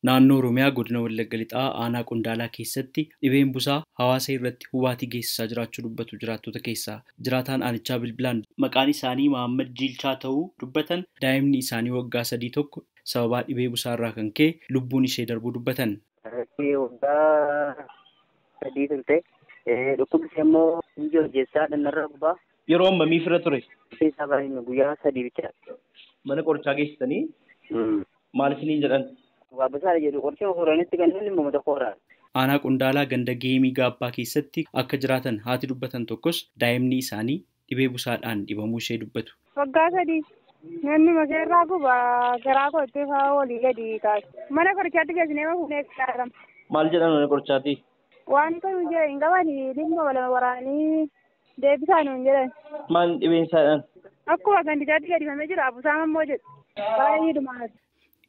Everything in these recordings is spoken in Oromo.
Naannoo Oromiyaa godina Wallagga Lixaa aanaa Qondaalaa keessatti dhibeen busaa hawaasa irratti hubaatii geessisaa jiraachuu dubbatu jiraattota keessaa. Jiraataan aanichaa bilbilaan maqaan isaanii Mahammad Jiilchaa ta'uu dubbatan daa'imni isaanii waggaa 3 tokko sababaa dhibee busaa irraa kan ka'e lubbuun ishee darbuu dubbatan. Waggaa 3 turte. Dhukkubni immoo ija hojjechaa dhannarra gubaa. Yeroo ammamii fira ture? Isaa baay'ina guyyaa 3 bicha. Mana qorichaa geessitanii? Maal isiniin jedhan? Waa busaadha jedhu qoricha horanitti kan inni uummata horaa. Aanaa Qondaalaa ganda Geemii Gaabbaa keessatti akka jiraatan haati dubbatan tokkos daa'imni isaanii dhibee busaadhaan dhibamuu ishee dubbatu. Waggaa 3 namni makeerraa gubaa garaa koottee fa'aa walii gadi taasisu. Mana qorichaatti geessinee fuunee qaqqaarama. Maal jedhan mana qorichaatti? Waan ta'u hin qabani dhimma walama waraanii deebisaa nuun jedhan. Maal dhibeen isaadhaan? Akkuma gandichaatti gadifamee jira busaan ammoo jedhu. Baay'ee dhumaati.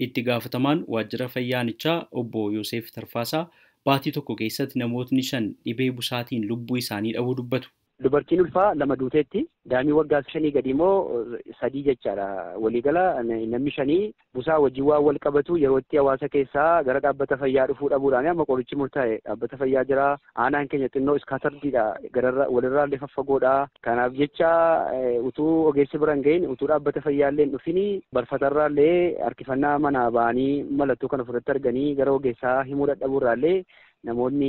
Itti gaafatamaan waajjira fayyaanichaa obbo Yoosef Tarfaasaa baatii tokko keessatti namootni 5 dhibee busaatiin lubbuu isaanii dhabuu dubbatu. Dubartiin ulfaa 2 duuteetti, daa'imni waggaa 5 gadi immoo 3 jechaadha. Waliigala namni 5 busaa wajjin waan wal qabatu yeroo itti hawaasa keessaa gara dhaabbata fayyaa dhufuu dhabuudhaan amma qorichi murtaa'e dhaabbata fayyaa jira. Aanaan keenya xinnoo iskaatardiidha, gararra walirraa illee faffagoodha. Kanaaf jecha utuu ogeessi bira hin gahin, utuu dhaabbata fayyaa illee hin dhufin, barfatarraa illee harkifannaa manaa ba'anii mallattoo kana ofirratti arganii gara ogeessaa himuu dadhabuurraa illee namoonni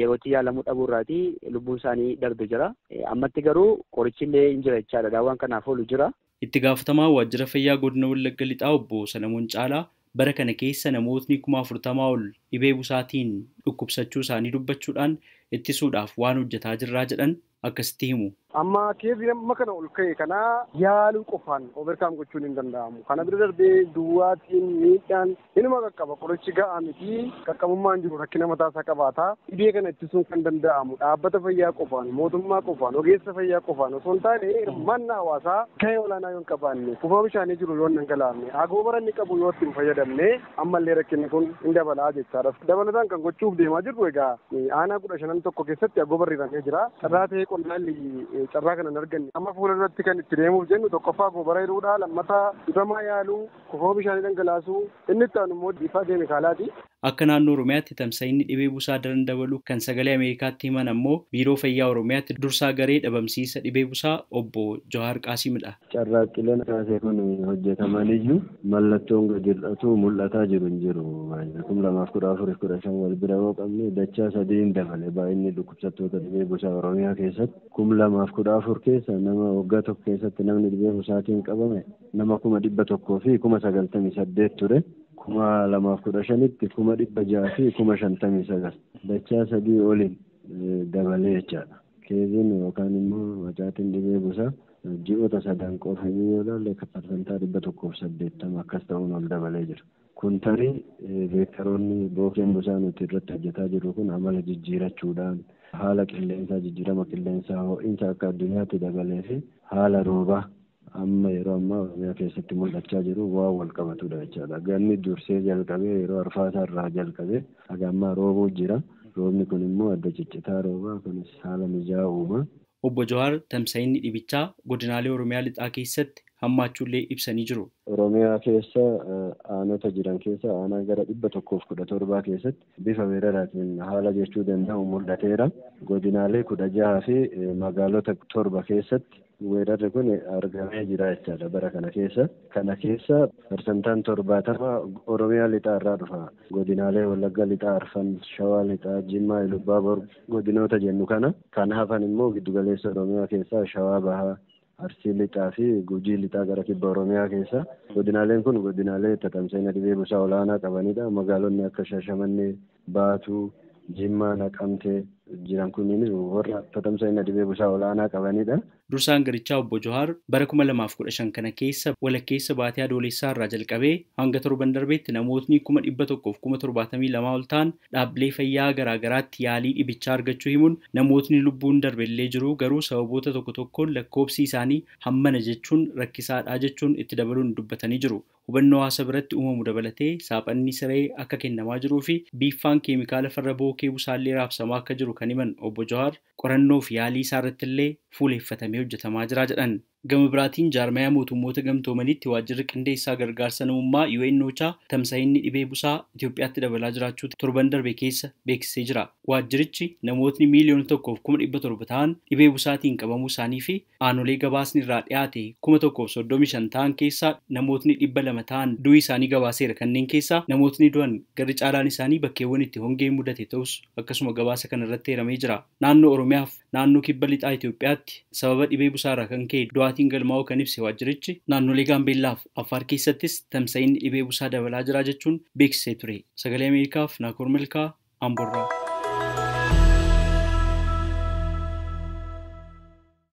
yerootti yaalamuu dhabuurraati lubbuun isaanii darbe jira. Ammatti garuu qorichi illee hin jira jechaadha. Daawwan kanaaf oolu jira. Itti gaafatamaa waajjira fayyaa godina Wallagga Lixaa obbo Salamoon Caalaa bara kana keessa namootni 40,000 ol dhibee busaatiin dhukkubsachuu isaanii dubbachuudhaan ittisuudhaaf waan hojjetaa jirraa jedhan akkasitti himu. Amma keezii amma kana ol ka'e kana yaaluu qofaan overcome gochuun hin danda'amu. Kana bira darbee duwwaatiin miidhaan inuma qaqqaba. Qorichi ga'aa miti. Qaqqabummaan jiru rakkina mataa isaa qabaata. Dhibee kana ittisuun kan danda'amu dhaabbata fayyaa qofaan, mootummaa qofaan, ogeessa fayyaa qofaan osoo hin taane hirmaannaa hawaasaa gahee olaanaa yoo hin qabaanne, kuufama bishaanii jiru yoo hin dhangalaafne, agoobara inni qabu yoo itti hin fayyadamne ammallee rakkinni kun hin dabalaa jechaadha. Dabalataan kan gochuuf deemaa jirru egaa aanaa 15 tokko keessatti agoobarri hiramee jira. Carraa ta'ee qonnaalli carraa kana hin arganne. Amma fuula duratti kan itti deemuuf jennu tokkoffaa agoobara hiruudha, lammataa dhibamaa yaaluu, kuufama bishaanii dhangalaasuu, inni itti aanu immoo bifa keemikaalaati. Akka naannoo Oromiyaatti tamsa'inni dhibee busaa daran dabaluu kan sagalee Ameerikaatti himan ammoo Biiroo Fayyaa Oromiyaatti dursaa garee dhabamsiisa dhibee busaa obbo Jawaar Qaasimidha. Carraaqqileen kaasee kun hojjetamaniyyuu mallattoon gadi hir'atu mul'ataa jiru hin jiru. 2014-15 wal bira yoo qabne dachaa 3 dabale baay'inni dhukkubsattoota dhibee busaa Oromiyaa keessatti. 2014 keessa nama waggaa tokko keessatti namni dhibee busaatiin qabame nama 198,098 ture. 2015tti 659,000 dachaa 3 oliin dabalee jechaadha. Keeziin yookaan immoo macaatiin dhibee busaa ji'oota 3 qofa yoo ilaalle parsantaa 180 akkas ta'uun ol dabalee jira. Kun tarii veektaroonni bookeen busaa nuti irratti hojjetaa jirru kun amala jijjiirachuudhaan haala qilleensaa jijjiirama qilleensaa ho'iinsa akka addunyaatti dabalee fi haala roobaa amma yeroo ammaa Oromiyaa keessatti mul'achaa jiru waan wal qabatudha jechaadha. Ganni dursee jalqabee yeroo arfaasaa irraa jalqabee haga ammaa roobuu jira. Roobni kun immoo adda ciccitaa roobaa kunis haala mijaa'aa uuma. Obbo Jawaar tamsa'inni dhibichaa godinaalee Oromiyaa lixaa keessatti hammaachuullee ibsanii jiru. Oromiyaa keessa aanota jiran keessa aanaa gara 117 keessatti bifa weeraraatiin haala jechuu danda'u mul'ateera. Godinaalee 16 fi magaalota 7 keessatti weerarri kun argamee jira jechaadha bara kana keessa. Kana keessa parsantaan 70 Oromiyaa lixaa irraa dhufa. Godinaalee Wallagga lixaa, Arfan, Shawaa lixaa, Jimmaa, Ilubbaabor godinoota jennu kana. Kan hafan immoo giddugaleessa Oromiyaa keessaa Shawaa Bahaa, Arsii lixaa fi Gujii lixaa gara kibba Oromiyaa keessa. Godinaaleen kun godinaalee tatamsa'ina dhibee busaa olaanaa qabanidha. Magaalonni akka Shaashamannee, Baatuu, Jimmaa, Naqamtee jiran kunniinis warra tatamsa'ina dhibee busaa olaanaa qabanidha. Dursaan garichaa obbo Jawaar bara 2015 kana keessa walakkeessa baatee adoolessaa irraa jalqabee hanga torban darbeetti namootni 172,000 ol ta'an dhaabbilee fayyaa garaagaraatti yaalii dhibichaa argachuu himuun namootni lubbuun darbellee jiru garuu sababoota tokko tokkoon lakkoofsi isaanii hammana jechuun rakkisaadha jechuun itti dabaluun dubbatanii jiru. Hubannoo hawaasa biratti uumamu dabalatee saaphanni siree akka kennamaa jiruu fi biiffaan keemikaala farra bookee busaallee raabsamaa akka jiru kan himan obbo Jawaar qorannoo fi yaalii isaa irratti illee fuuleeffatamee hojjetamaa jira jedhan. Gama biraatiin jaarmayaa mootummoota gamtoomanitti waajjirri qindeessaa gargaarsa namummaa UNOCHA tamsa'inni dhibee busaa Itoophiyaatti dabalaa jiraachuu torban darbe keessa beeksisee jira. Waajjirichi namootni 1,100,000 ta'an dhibee busaatiin qabamuu isaanii fi aanolee gabaasni irraa dhiyaate 1,035 ta'an keessaa namootni 200 ta'an du'ii isaanii gabaaseera. Kanneen keessaa namootni du'an garri caalaan isaanii bakkeewwan itti hongeen mudate ta'us akkasuma gabaasa kana irratti eeramee jira. Naannoo Oromiyaaf naannoo kibba lixaa Itoophiyaatti sababa dhibee busaarraa kan ka'e du'aatiin galmaa'uu kan ibse waajjirichi naannolee Gaambeellaaf Affaar keessattis tamsa'inni dhibee busaa dabalaa jira jechuun beeksisee ture. Sagalee Ameerikaaf Naakoor Milkaa, Amboorraa.